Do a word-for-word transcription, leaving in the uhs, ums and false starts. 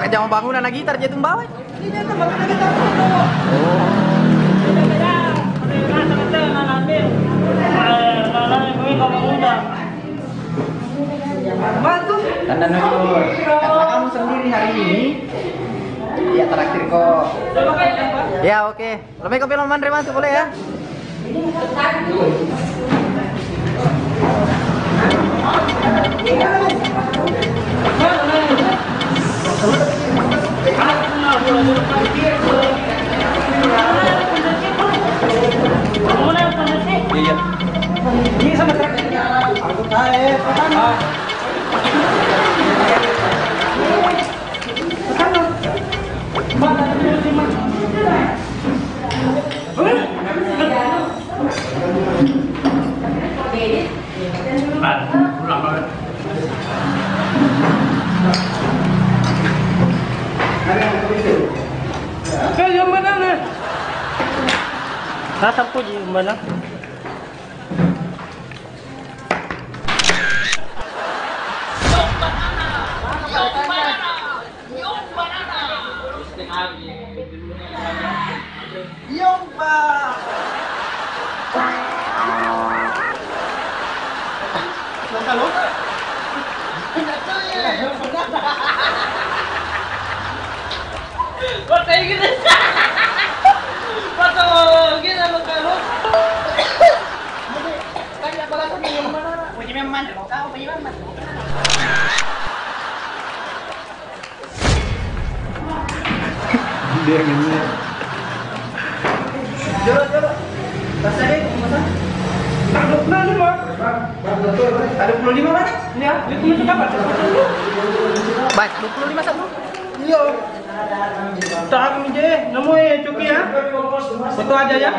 Jama bangunan na gitar je tumbawai. Oh. Tanda nujur. Karena kamu sendiri hari ini, ya traktir ko. Ya, oke. Lo meko pelo manre mantu boleh ya. Iya. Rasa puji mana? Yomba. Loka-loka. Kota ini. Kota ini loka-loka. Tanya balasan di mana? Puji memang, kau puji memang. Dia ngenyek. Coba, coba. Rasa deh, masa? Ada dua puluh lima. Ada dua puluh lima mana? Ini ya, itu itu dapat. Baik, dua puluh lima satu. Iya. Tahan je, nemu ya, cukup ya. Foto aja ya.